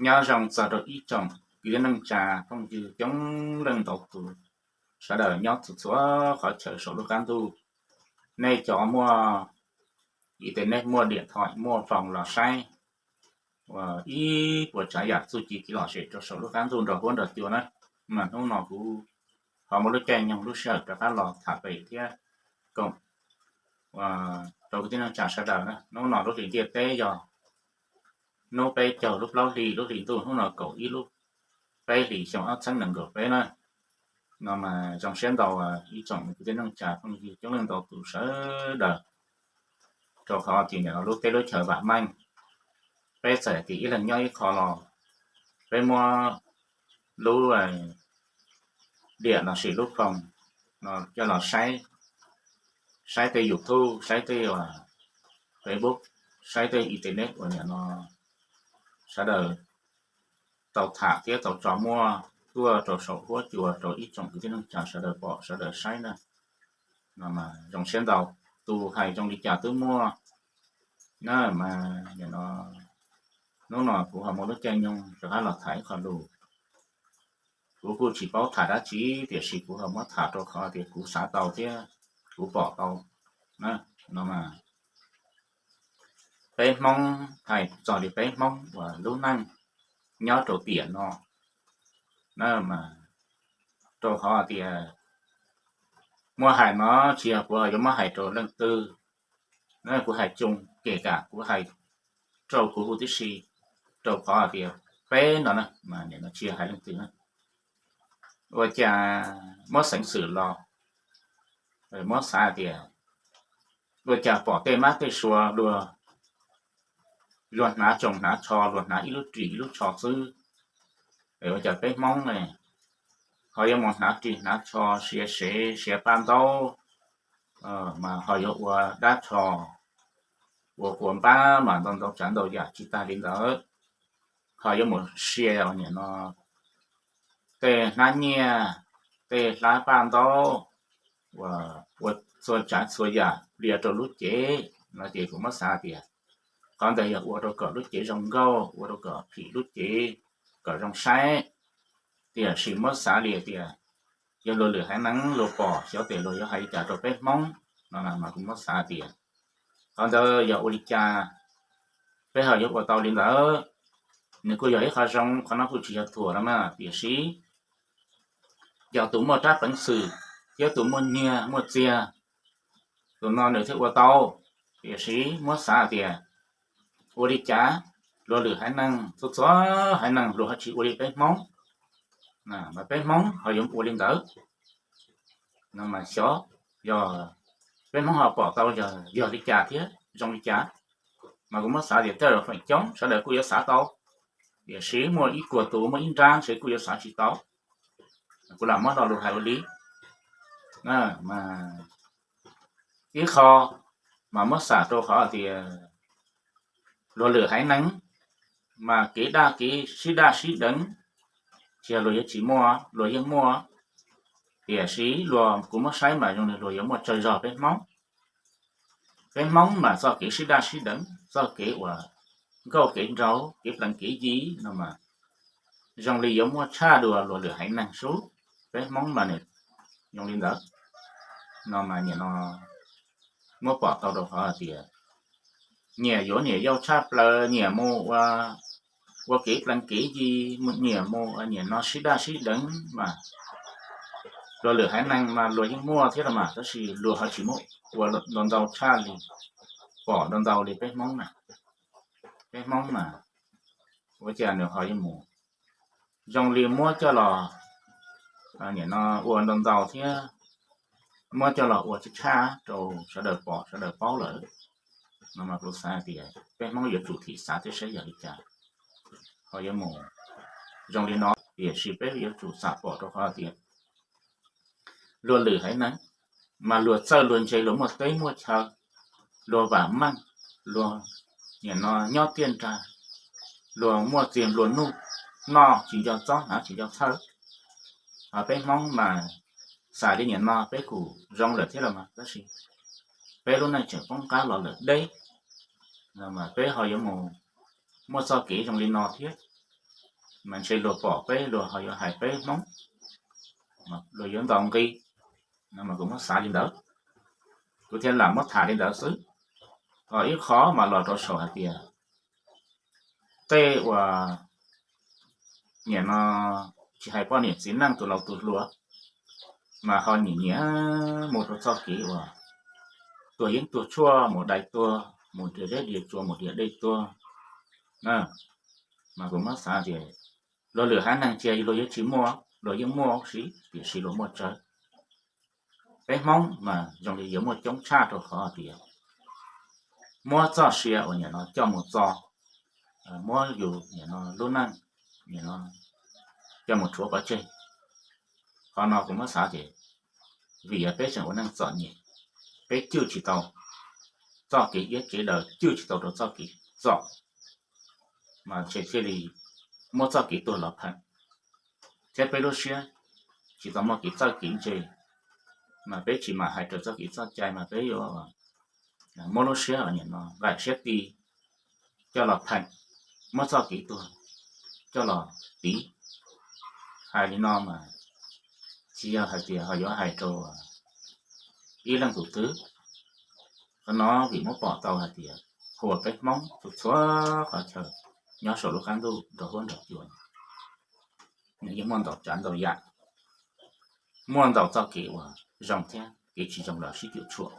Nyob zoo txog rau ib tsoom kwv tij neej tsa phooj ywg coob leej ntau tus, sawv daws nyob txhua txhua qhov chaw saum lub qab ntuj. Nej cov muaj internet, muaj điện thoại, muaj phone los saib ib puas tsav yam txuj ci kev lom zem rau saum lub qab ntuj nrog huab nrog cua na, mas hnub no kuv ho muaj lub caij nyoog lub sij hawm rov qab los tham pem thiab koom rau kwv tij neej tsa sawv daws na. Hnub no lub hlis ntiaj teb yog hnub peb caug lub plaub hlis lub hlis ntuj, hnub no kaum ib lub peb hlis xyoo ob txhiab nees nkaum peb na. No mas zoo siab ntau ib tsoom kwv tij neej tsa phooj ywg coob leej ntau tus sawv daws, rau qhov tias nim no lub teb lub chaw vam meej, peb txawm tias ib leeg nyob ib qho los peb muab lub điện lossis lub phone no coj los saib, saib tej YouTube, saib tej Facebook, saib tej internet uas nim no sawv daws tau tham thiab tau tso muaj tuaj rau saum huab cua rau ib tsoom kwv tij neej tsa sawv daws pom sawv daws saib na. No mas zoo siab ntau, tus hais zoo li cas twb muaj na. Mas nim no hnub no kuv ho muaj lub caij nyoog rov qab los tham ib qho lus. Kuv kuj tsis paub tham dab tsi, tiam sis kuv ho muab tham rau qhov tias kuv xav tau thiab kuv pom tau na. No mas peb Hmoob, hais txog li peb Hmoob uas lub neej nyob rau tiam no na, mas rau qhov tias muab hais no tsis yog kuv yuav muab hais rau leej twg, kuv hais tsoo, kể cả kuv hais rau kuv huv tib si, rau qhov tias peb no na, mas nim no tsis yog hais leej twg na. Ua cas muab xeev xwm los muab xav tias ua cas pom tej mab tej sua luag, luag hnav tsoos hnav tsho, luag hnav ib lub ris ib lub tsho xwb, es ua cas peb Hmoob ne ho yuav mus hnav ris hnav tsho, sia sev sia paj ntaub, mas ho yuav ua dab tsho, ua quas npab mas ntau ntau tsav ntau yam tsis tag li ntawd, ho yuav mus sia nim no tej hnab nyiaj, tej hlab paj ntaub, ua txhua tsav txhua yam plias rau lub cev no ces kuv muab xav tias qhov ntawd yog ua rau kom lub cev zoo nkauj, ua rau kom phim lub cev, kom zoo saib. Tiam sis muab xav li tias yog luag lwm haiv neeg luag pom xyov tias luag yuav hais li cas rau peb Hmoob no na, mas kuv muab xav tias qhov ntawd yog ua li cas peb ho yuav ua tau li ntawd. Nws kuj yog ib qho zoo, qhov no kuj tsis yog thuam no mas, tiam sis yog tus muaj rab peev xwm thiab tus muaj nyiaj muaj txiag, tus no nws thiaj ua tau. Tiam sis muab xav tias ua li cas luag lwm haiv neeg, txhua txhua haiv neeg luag ho tsis ua li peb Hmoob, mas peb Hmoob ho yuav ua li ntawd no mas xyov yog peb Hmoob ho pom tau yog li cas thiab zoo li cas. Mas kuv muab xav tias tej zaum feem coob sawv daws kuj yuav xav tau, tiam sis muaj ib puas tus muaj ib nrab ntshe kuj yuav xav tsis tau. Kuv lam muab lo lus hais ua li, mas ib qho mas muab xam rau qhov tias luag lwm haiv neeg mas kev daj kev sib daj sib deev, tsis yog luag yuav tsis muaj, luag yeej muaj, tiam sis luag, kuv muab saib mas zoo li luag yuav muaj tsawg zog peb Hmoob. Peb Hmoob mas txoj kev sib daj sib deev, txoj kev uas nkauj kev nraug, kev plees kev yi no mas zoo li yuav muaj tshaj dua luag lwm haiv neeg sub. Peb Hmoob mas nws zoo li ntawd no mas nim no muab pom tau rau qhov hais tias nyias yuav nyias yau tshaj plaws, nyias mus ua kev plees kev yi, nyias mus nyias no sib daj sib deev mas luag lwm haiv neeg mas luag yeej muaj thiab los mas, tab sis luag ho tsis muaj ua ntau ntau tshaj li, pom ntau ntau li peb Hmoob na. Peb Hmoob mas ua cas nws ho yuav mus zoo li muab coj los nim no ua ntau ntau thiab muab coj los ua tshaj tshaj rau sawv daws pom sawv daws paub lawm no mas kuv xav hais tias peb Hmoob yuav tsum thim xav thiab saib yog li cas ho yuav mus zoo li no. Tiam sis peb yuav tsum xam pom rau qhov tias luag lwm haiv neeg mas luag txawj luag ntse, luag muaj teb muaj chaw, luag vam meej, luag nim no nyob tiaj nrag, luag muaj txiag nplua nuj, noj tsis nco txob hnav tsis nco txhawj. Peb Hmoob mas xam li nim no peb kuj zoo lawm thiab los mas, tab sis peb lub neej tseem poob qab los lawm deb, peb ho yuav mus muaj txoj kev zoo li no thiab. mas ntshe luag pom peb luag ho yuav hais peb Hmoob, luag yuav ntaus nqi no mas kuv muab xav li ntawd, kuv thiaj lam muab tham li ntawd xwb. Ho ib qho mas los rau saum hais tias tej uas nim no tsis hais poj niam txiv neej tus laus tus hluas mas ho nyiam nyiam mus rau txoj kev uas tuag yeeb tuag tshuaj, mus dai tuag, mus dias zeb dias tsuas, mus dias dej tuag na, mas kuv muab xav tias luag lwm haiv neeg cia luag yuav tsis muaj, luag yeej muaj si, tiam sis luag muaj tsawg. Peb Hmoob mas zoo li yuav muaj coob tshaj rau qhov tias muab txoj sia uas nim no coj mus txo, muab yus nim no lub neej nim no coj mus rhuav pov tseg. Qhov no kuv muab xav tias vim yog peb tseem ua neej txom nyem, peb cwj tsis tau txoj kev iab kev daws, cwj tsis tau rau txoj kev txom, mas ntshe thiaj li muab txoj kev tuag los pheem, thiab peb lub siab tsis tau muaj kev txawj kev ntse, mas peb tsis mam hais raws txoj kev txoj cai mas peb yuav muab lub siab nim no nqaim siab ti coj los pheem, muab txoj kev tuag coj los tiv. Hais li no mas tsis yog hais tias ho yuav hais rau ib leej tus twg. Qhov no vim muab pom tau hais tias hu ua peb Hmoob txhua txhua qhov chaw nyob saum lub qab ntuj nrog huab nrog cua, nws yeej muaj ntau tsav ntau yam, muaj ntau txoj kev uas zoo thiab kev tsis zoo los sib cuam tshuam.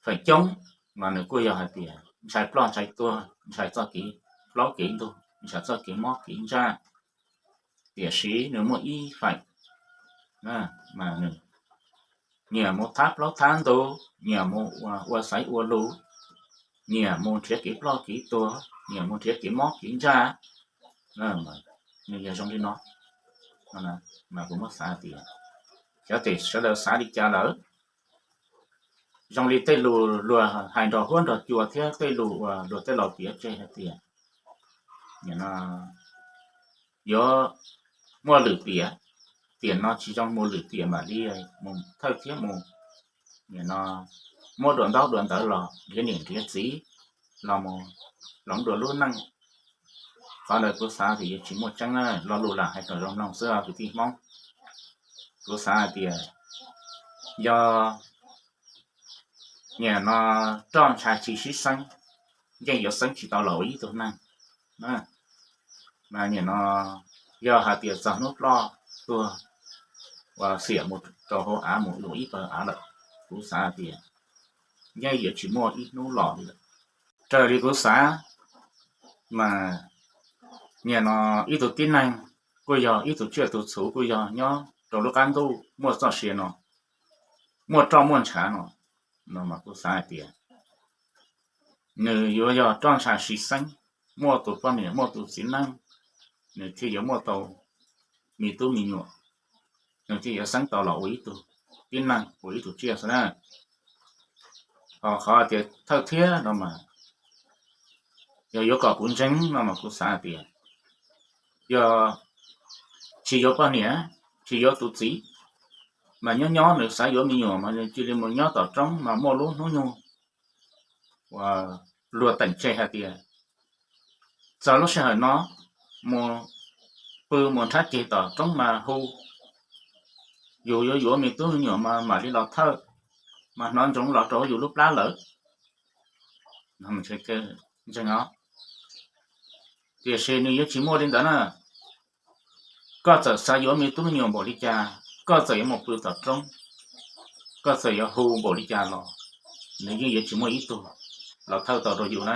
Feem coob mas nws kuj yog hais tias ntshai ploj ntshai tuag, ntshai txoj kev plaub kev ntug, ntshai txoj kev mob kev ntsaj, tiam sis nws muaj ib feem mas nws nyiam mus thab plaub thab ntug, nyiam mus ua xaiv ua lus, nyiam mus nrhiav kev ploj kev tuag, nyiam mus nrhiav kev mob kev ntsaj. Nws yog zoo li no, mas kuv muab xav tias xyov tes sawv daws xav li cas lawm. Zoo li tej lus luag hais nrog huab nrog cua thiab tej lus uas luag tej laus piav tseg hais tias yuav muaj lwm tiam, tiam no tsis zoo mus lwm tiam mam li mus thawj thiab mus, nim no muab dua ntaub dua ntawv los nrhiav niam nrhiav txiv, los mus hloov dua lub neej. Qhov ntawd kuv xav tias yuav tsis muaj tseeb na, lo lus lam hais kom zoo mloog xwb os kwv tij Hmoob. Kuv xav hais tias yog nim no roj ntsha tsis sib xeeb, yeej yuav xeeb tsis tau los ua ib tug neeg. Mas nim no yog hais tias txog hnub ploj tuag uas xiam mus rau hauv av mus ua ib pawg av lawm, kuv xav hais tias yeej yuav tsis muaj ib hnub los li lawm. Raws li kuv xav mas nim no ib tug tib neeg kuj yog ib tug tsiaj tug txhu kuj yog nyob rau lub qab ntuj muaj txoj sia no, muaj roj muaj ntshav no, no mas kuv xav hais tias nws yuav yog roj ntsha sib xeeb, muaj tus poj niam muaj tus txiv neej, nws thiaj yuav muaj tau me tub me nyuam, nws thiaj yuav xeeb tau los ua ib tug tib neeg ua ib tug tsiaj xwb na. Ho qhov tias thawj thiab no mas yog yuav kom kuv ntseeg no mas kuv xav hais tias yog tsis yuav poj niam, tsis yuav tus txiv, mas nyob nyob nws xav yuav me nyuam mas nws cia li mus nyob tom roob mas muaj lub hnub nyoog uas luag teem tseg hais tias txog lub sij hawm no mus pw mus nrhab ceg tom roob mas hu, yus yuav yuav me tub me nyuam mas mam li los thawj, mas hnov ntsoov los rau yus lub plab lawm. Ntseeg os, tiam sis nws yuav tsis muaj li ntawd na. Koj txawm xav yuav me tub me nyuam npaum li cas, koj txawm yuav mus pw tom roob, koj txawm yuav hu npaum li cas los nws yeej yuav tsis muaj ib tug los thawj tau rau yus na.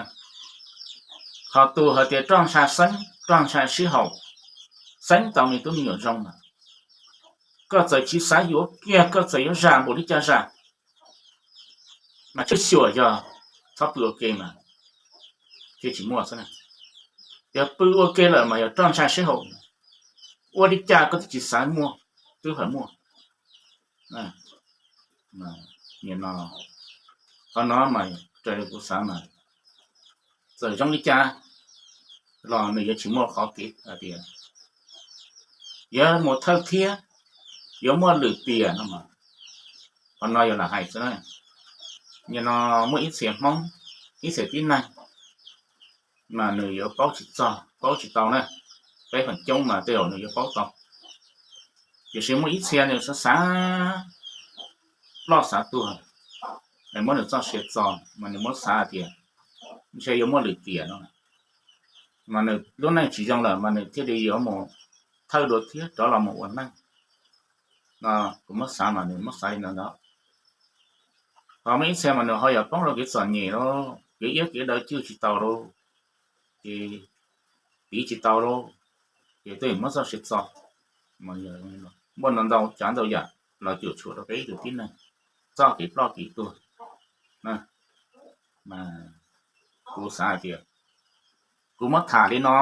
Ho tus hais tias roj ntsha xeeb, roj ntsha sib haum, xeeb tau me tub me nyuam zoo na, koj txawm tsis xav yuav kiag, koj txawm yuav zam npaum li cas zam, mas tseem xyuam yog txhob pw ua ke mas thiaj tsis muaj xwb na. Yog pw ua ke lawm mas yog roj ntsha sib haum, ua li cas koj twb tsis xav muaj, twb hais muaj. Nim no qhov no mas raws li kuv xav mas txawm zoo li cas los nws yuav tsis muaj qhov kev hais tias yuav mus thawj thiab, yuav muaj lwm tiam no mas, qhov no yog lam hais xwb na. Nim no muaj ib txhia Hmoob, ib txhia tib neeg mas nws yuav paub tsis txog paub tsis tau na. Peb feem coob mas tej zaum nws yuav paub tau, tiam sis muaj ib txhia nws xav xav ploj xav tuag, es muab nws txoj sia txo, mas nws muab xav hais tias ntshe yuav muaj lwm tiam no, mas nws lub neej tsis zoo lawm mas nws thiaj li yuav mus thawj dua thiab rov los mus ua neej. No kuv muab xav mas nws muab xav li ntawd ntag. Ho muaj ib txhia mas nws ho yog poob rau kev txom nyem lauj, kev iab kev daw cwj tsis tau lauj, ces tiv tsis tau lauj, ces twb muab txoj sia txo. Muaj ntau ntau tsav ntau yam los cuam tshuam rau peb ib tug tib neeg txoj kev ploj kev tuag. Mas kuv xav hais tias kuv muab tham li no,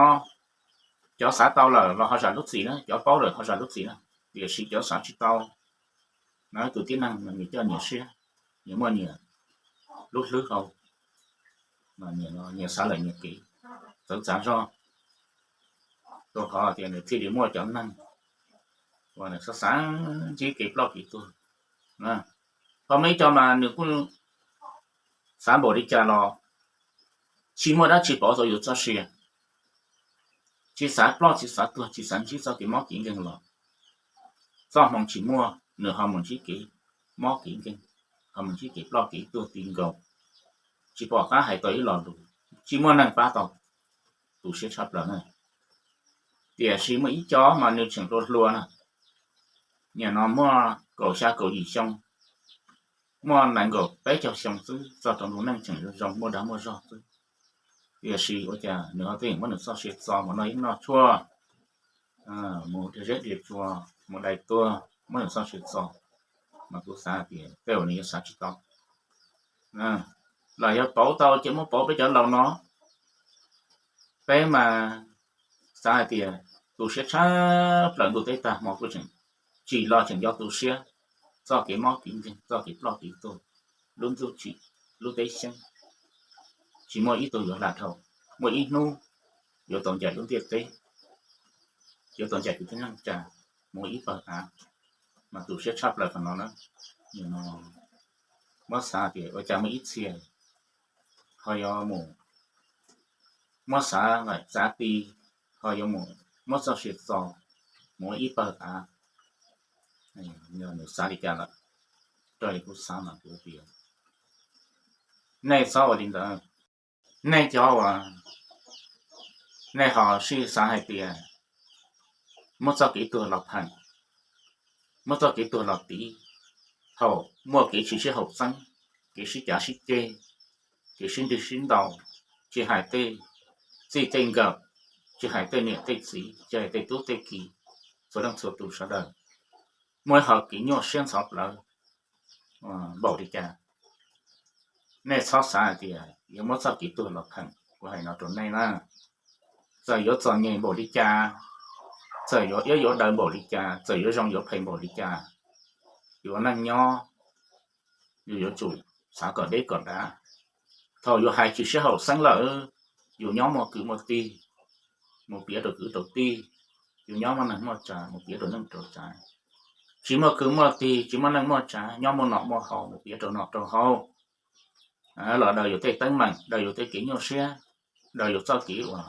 cov xav tau lawm los ho zam lub txim na, cov paub lawm ho zam lub txim na, tiam sis cov xav tsis tau, no tus tib neeg nws coj nyias siab, nyias muaj nyias lub hlwb hau, nyias xav lawm nyias kev txawv txav zog, rau qhov tias nws thiaj li muaj cov neeg uas nws xav xav ntsib kev ploj kev tuag. Ho muaj ib co mas nws kuj xav npaum li cas los tsis muaj dab tsi pauv tau yus txoj sia, tsis xav ploj tsis xav tuag tsis xav ntsib txoj kev mob kev nkeeg los txoj hmoo tsis muaj, nws ho mus ntsib kev mob kev nkeeg, ho mus ntsib kev ploj kev tuag ti nkaus, tsis pom qab hais tau ib lo lus, tsis muaj neeg pab tau, tu siab tshaj plaws na. Tiam sis muaj ib co mas nws tseem hluas hluas na, nim no muaj kaum xya kaum yim xyoo, muaj nees nkaum peb caug xyoo xwb, txog rau ntu neej tseem zoo zoo muaj dag muaj zog xwb. Tiam sis ua cas nws ho twb yeej muab nws txoj sia txo mus noj yeeb noj tshuaj, mus dhia zeb dhia tsua, mus dai tuag, muab nws txoj sia txo, mas kuv xav tias tej zaum nws yuav xav tsis tau los yog pauv tau ces muab pauv peb cov laus no. Peb mas xav hais tias tu siab tshaj plaws ntuj teb tag hmo kuj tseem tsim los tseem nco tu siab txoj kev mob kev nkeeg, txoj kev ploj kev tuag, lub ntuj tsim, lub teb xyeeb, tsis muaj ib tug yuav hla dhau. Muaj ib hnub yuav tau ncaim lub ntiaj teb, yuav tau ncaim kwv tij neej tsa mus ib pawg av, mas tu siab tshaj plaws qhov no na. Muab xav tias ua cas muaj ib txhia ho yuav mus muab xav lam txav ti, ho yuav mus muab txoj sia txo mus ua ib pawg av. Nws xav li cas lawm, raws li kuv xav mas kuv tias nej txhob ua li ntawd. Nej cov uas nej ho sib xav hais tias muab txoj kev tuag los pheem, muab txoj kev tuag los tiv, thaum muaj kev tsis sib haum xeeb, kev sib cav sib ceg, kev sib nrig sib ntaus, tsis hais tej txij tej nkawm, tsis hais tej niam tej txiv, tsis hais tej tub tej ki, txhua leej txhua tus sawv daws muaj ib qho kev nyuaj siab ntxhov plawv npaum li cas, nej txhob xav hais tias yuav muab txoj kev tuag los pheem. Kuv hais no rau nej na, txawm yuav txom nyem npaum li cas, txawm yuav iab yuav daw npaum li cas, txawm yuav zoo yuav phem npaum li cas, yus ua neej nyob yus yuav tsum xav kom deb kom dav. Thaum yus hais tsis sib haum xeeb lawm, yus nyob muaj kwv muaj tij, mus piav rau kwv rau tij, yus nyob muaj neej muaj tsav, mus piav rau neej rau tsav, tsis muaj kwv muaj tij, tsis muaj neej muaj tsav, nyob muaj nom muaj haus, mus piav rau nom rau haus. Los daws yus tej teeb meem, daws yus tej kev nyuaj siab, daws yus txoj kev uas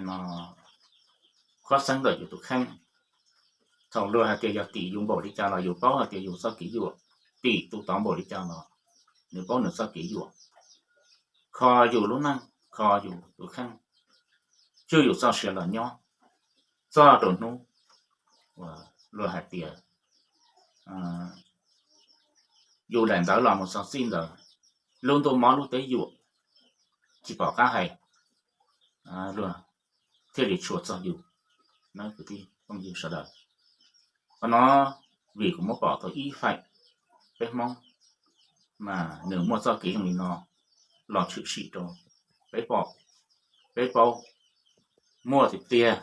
no khuab xeeb ntawm yus tus kheej. Thaum luag hais tias yog tim yus npaum li cas los yus paub hais tias yus txoj kev yuam, tim tus tod npaum li cas los nws paub nws txoj kev yuam. Kho yus lub neej, kho yus tus kheej, tswj yus txoj sia los nyob txog rau hnub uas luag hais tias yus daim ntawv los mus txog txij ntawd, lub ntuj mob lub teb yuam, tsis pom qab hais, luag thiaj li tshua txog yus. Kwv tij phooj ywg sawv daws, qhov no vim kuv muab pom tau ib feem peb Hmoob mas nws muaj txoj kev zoo li no los tshwm sim rau peb pom, peb paub, muaj tiag tiag,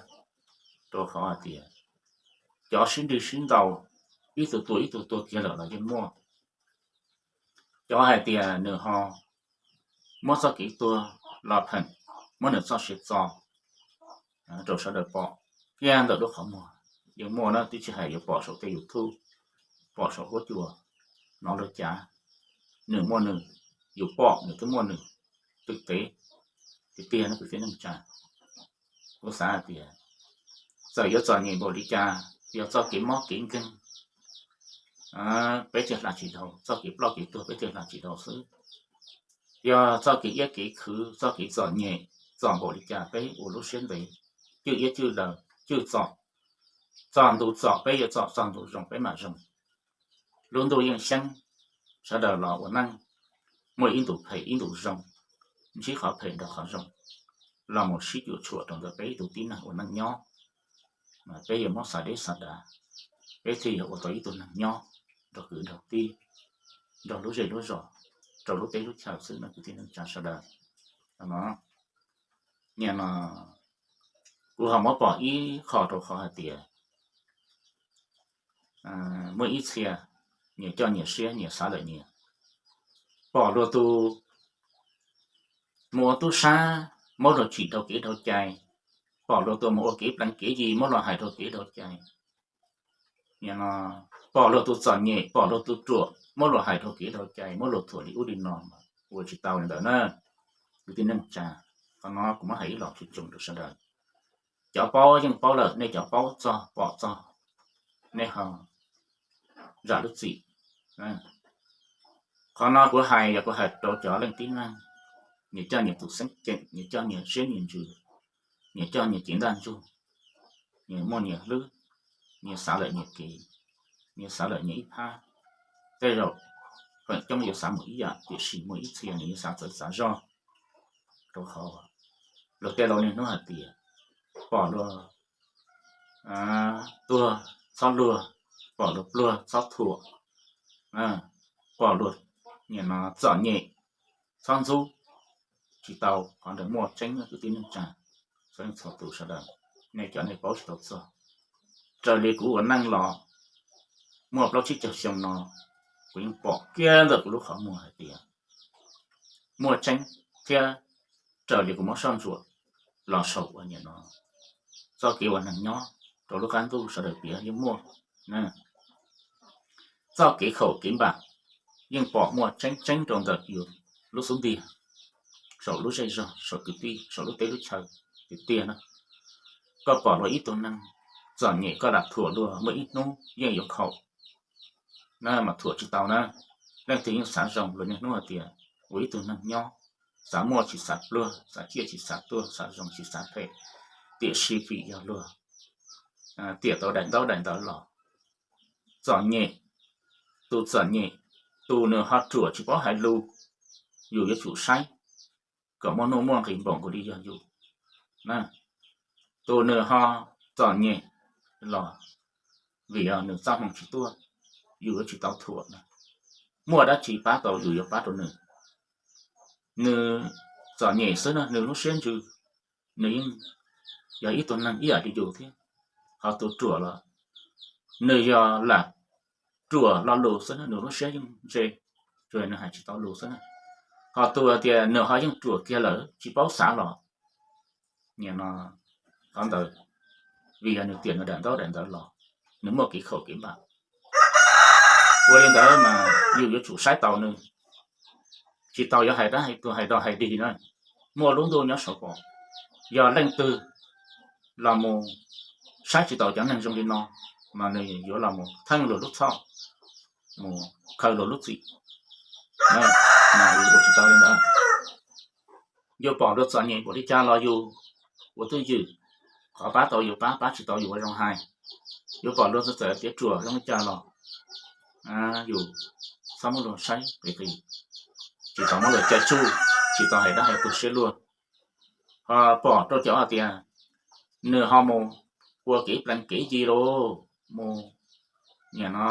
rau qhov hais tias cov sib nrig sib ntaus ib tug tuag ib tug tuag kiag lawm los yeej muaj. Cov hais tias nws ho muab txoj kev tuag los pheem, muab nws txoj sia txo rau sawv daws pom kiag ntawm lub qhov muag yeej muaj na, twb tsis hais yuav pom saum tej YouTube, pom saum huab cua, hnov luag cav, nws muaj nws, yus pom nws twb muaj nws, twb tev tiag tiag no kwv tij neej tsa. Kuv xav hais tias txawm yuav txom nyem npaum li cas, yog txoj kev mob kev nkeeg peb thiaj hla tsis dhau, txoj kev ploj kev tuag peb thiaj hla tsis dhau xwb. Yog txoj kev iab kev khwv, txoj kev txom nyem, txom npaum li cas peb ua lub siab ntev, cwj iab cwj daws, cwj txom, txog ntu txom peb yuav txom, txog ntu zoo peb mam zoo. Lub ntuj yeej xyeeb, sawv daws los ua neej, muaj ib ntus phem ib ntus zoo, ntsib qhov phem nrog qhov zoo, los mus sib cuam tshuam rau ntawm peb ib tug tib neeg ua neej nyob. Peb yuav muab xav deb xav dav, peb thiaj yuav ua tau ib tug neeg nyob nrog kwv nrog tij, nrog lub zej lub zos, rau lub teb lub chaw xwb no kwv tij neej tsa sawv daws. Nim no kuv ho muab pom ib qho rau qhov hais tias muaj ib txhia nyias coj nyias siab, nyias xav lawm nyias, pom luag tus mus ua tub sab muab luag tsim rau kev rau cai, pom luag tus mus ua kev plees kev yi muab luag hais rau kev rau cai, pom luag tus txom nyem, pom luag tus ruam muab luag hais rau kev rau cai, muab luag thuam li ub li no, ua tsis tau li ntawd na. Kwv tij neej tsa, qhov no kuv muab hais ib los tsoom rau sawv daws. Cov paub yeej paub lawm, nej cov paub txog pom txog, nej ho zam lub txim. Qhov no kuv hais yog kuv hais rau cov leej tib neeg, nyias coj nyias tus xeeb ceem, nyias coj nyias siab nyias ntsws, nyias coj nyias cev ntaj ntsug, nyias muaj nyias hlwb, nyias xav lawm nyias kev, nyias xav lawm nyias ib phab. Tej zaum feem coob yuav xav mus ib yam, tiam sis muaj ib txhia nws yuav xav txawv xav zog, rau qhov luag tej laus niaj hnub hais tias pom luag tuag txhob luag, pom luag pluag txhob thuam, pom luag txom nyem txhob ntxub. Tsis tau, qhov ntawd muaj tseeb kwv tij neej tsa, txhua tus sawv daws, nej cov nej paub tsis tau txog. Raws li kuv ua neej los muaj plaub tsib caug xyoo no, kuv yeej pom kiag ntawm kuv lub qhov muag hais tias muaj tseeb thiab raws li kuv muab soj ntsuam los saum ua niam no txoj kev ua neeg nyob rau lub qab ntuj sawv daws piav yeej muaj. Txoj kev khaum kev npam yeej pom muaj tseeb tseeb rau ntawm yus lub xub ntiag, saum lub zej zog, saum kwv tij, saum lub teb lub chaw tiag tiag na. Koj pom luag ib tug neeg txom nyem koj lam thuam luag, muaj ib hnub yeej yuav khaum na, mas thuam tsis tau na. Leej twg yeej xav zoo, luag niaj hnub hais tias ua ib tug neeg nyob, xav muaj tsis xav pluag, xav ciaj tsis xav tuag, xav zoo tsis xav phem, tiam sis vim yog luag tiam tau daim ntaub daim ntawv los txom nyem, tus txom nyem, tus nws ho ruam tsis paub hais lus, yus yuav tsum saib kom muaj nuj muaj nqis npaum nkaus li yog yus. Tus nws ho txom nyem los vim yog nws txoj hmoo tsis tuaj, yus yuav tsis tau thuam na. Muaj dab tsi pab tau yus yuav pab rau nws. Nws txom nyem xwb na, nws lub siab ntsws, nws yeej yog ib tug neeg ib yam li yus thiab. Ho tus ruam los nws yog lam ruam lo lus xwb na, nws lub siab yeej ntse, tsuas nws hais tsis tau lus xwb na. Ho tus tias nws ho yeej ruam kiag lawm tsis paub xav los, nim no qhov ntawd vim yog nws tiam nws daim ntaub daim ntawv los, nws muaj kev khaum kev npam. Ua li ntawd mas yus yuav tsum saib taus nws, tsis tau yuav hais dab hais tuag hais dog hais dig na. Muaj lub ntuj nyob saum pom, yog leej twg los mus saib tsis taus cov neeg zoo li no, mas nws yuav los mus theej luag lub txhoj, mus khaws luag lub txim, mas yus ua tsis tau li ntawd. Yus pom luag txom nyem npaum li cas los yus ua twj ywm, qhov pab tau yus pab, pab tsis tau yus ua zoo hais. Yus pom luag txawm tiav ruam zoo li cas los yus txhob muab luag saib qis qis, tsis tau muab luag caij tsuj, tsis tau hais dab hais tuag siab luag. Ho pom rau cov hais tias nws ho mus ua kev plees kev yi lauj, mus nim no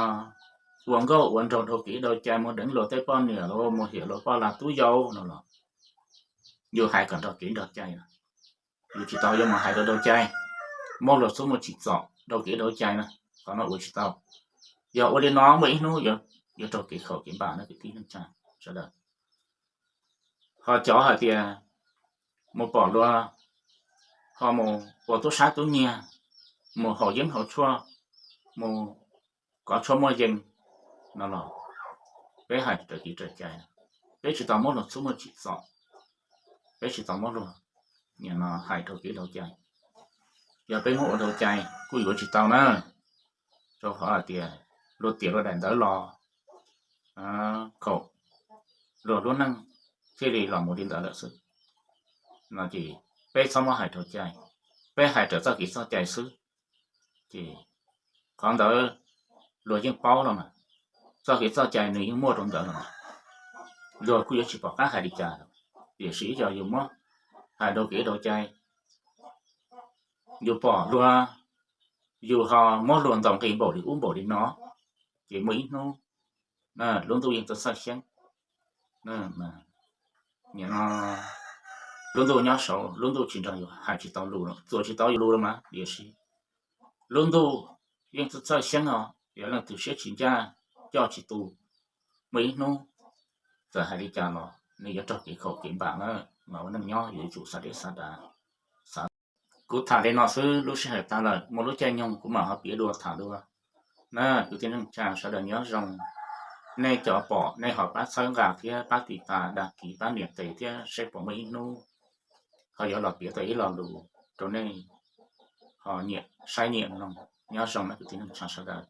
ua nkauj ua nraug dhau kev dhau cai, mus deev luag tej poj niam lauj, mus hiam luag poj lag tub yau no los, yus hais kom nrog kev nrog cai, yus tsis tau yuav mus hais rau dhau cai, muab luag xub muag tsim txom dhau kev dhau cai na, qhov no ua tsis tau. Yog ua li no muaj ib hnub yuav raug kev khaum kev npam na kwv tij neej tsa sawv daws. Ho cov hais tias mus pom luag ho mus ua tub sab tub nyiag, mus haus yeeb haus tshuaj, mus kov tshuaj muaj yees no los, peb hais raws kev raws cai, peb tsis tau muab luag xub muag tsim txom, peb tsis tau muab luag hais dhau kev dhau cai. Yog peb Hmoob ua dhau cai kuj yuav tsis tau na, rau qhov hais tias luag tiam luag daim ntawv los khaum, luag lub neej thiaj li los mus li ntawd lawm xwb. No ces peb txhob muab hais dhau cai, peb hais raws txoj kev txoj cai xwb. Ces qhov ntawd luag yeej paub los mas, txoj kev txoj cai nws yeej muaj rau ntawd los mas, luag kuj yuav tsis pom qab hais li cas. Tiam sis yog yus muab hais dhau kev dhau cai, yus pom luag, yus ho muab luag ntaus nqi npaum li ub npaum li no, ces muaj ib hnub lub ntuj yeej txawj txawj xyeeb. Nim no lub ntuj nyob saud, lub ntuj tsis nrog yus hais tsis tau lus, txuas tsis tau yus lus los mas, tiam sis lub ntuj yeej txawj txawj xyeeb os. Yog leej twg siab tsis ncaj, coj tsis tu, muaj ib hnub txawm hais li cas los nws yuav raug kev khaum kev npam na. Mas ua neej nyob yuav tsum xav deb xav dav, xav. Kuv tham li no xwb, lub sij hawm tag lawm, muaj lub caij nyoog kuv mam ho piav dua tham dua na. Kwv tij neej tsa sawv daws nyob zoo, nej cov pom nej ho pab txhawb nqa thiab pab tiv tas dag kiv pab nias tes thiab seb puas muaj ib hnub ho yuav los piav tau ib lo lus rau nej ho nyiam saib nyiam mloog. Nyob zoo na kwv tij neej tsa sawv daws.